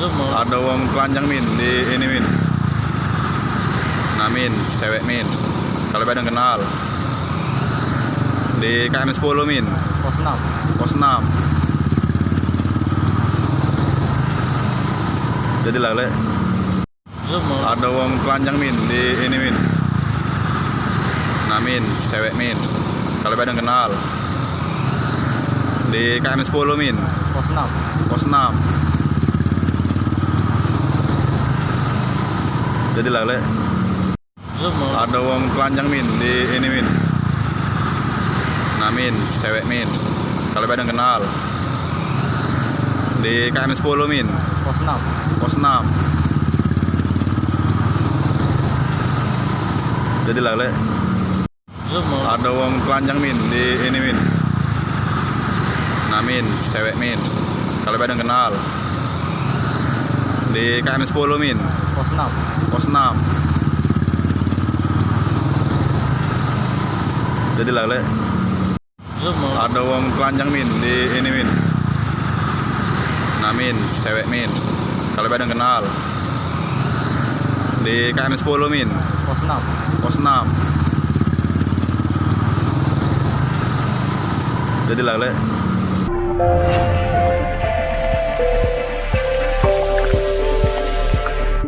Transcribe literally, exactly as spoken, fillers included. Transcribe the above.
Ado wong telanjang, Min, di ini, Min. Nah, Min, cewek, Min. Kalu be ado yang kenal. Di K M sepuluh, Min. Pos enam. Pos enam. Jadilah, Lek. Ado wong telanjang, Min, di ini, Min. Nah, Min, cewek, Min. Kalu be ado yang kenal. Di K M sepuluh, Min. Pos enam. Pos enam. Jadilah, Lek. Ado wong telanjang, Min, di ini, Min. Nah, Min, cewek, Min. Kalu be ado yang kenal. Di K M sepuluh, Min. Pos enam. Pos enam. Jadilah, Lek. Ado wong telanjang, Min, di ini, Min. Nah, Min, cewek, Min. Kalu be ado yang kenal. Di K M sepuluh, Min. Pos enam. Pos enam. Jadilah, Lek. Ado wong telanjang, Min, di ini, Min. Nah, Min, cewek, Min. Kalu be ado yang kenal. Di K M sepuluh, Min. Pos enam. Pos enam. Jadilah, Lek.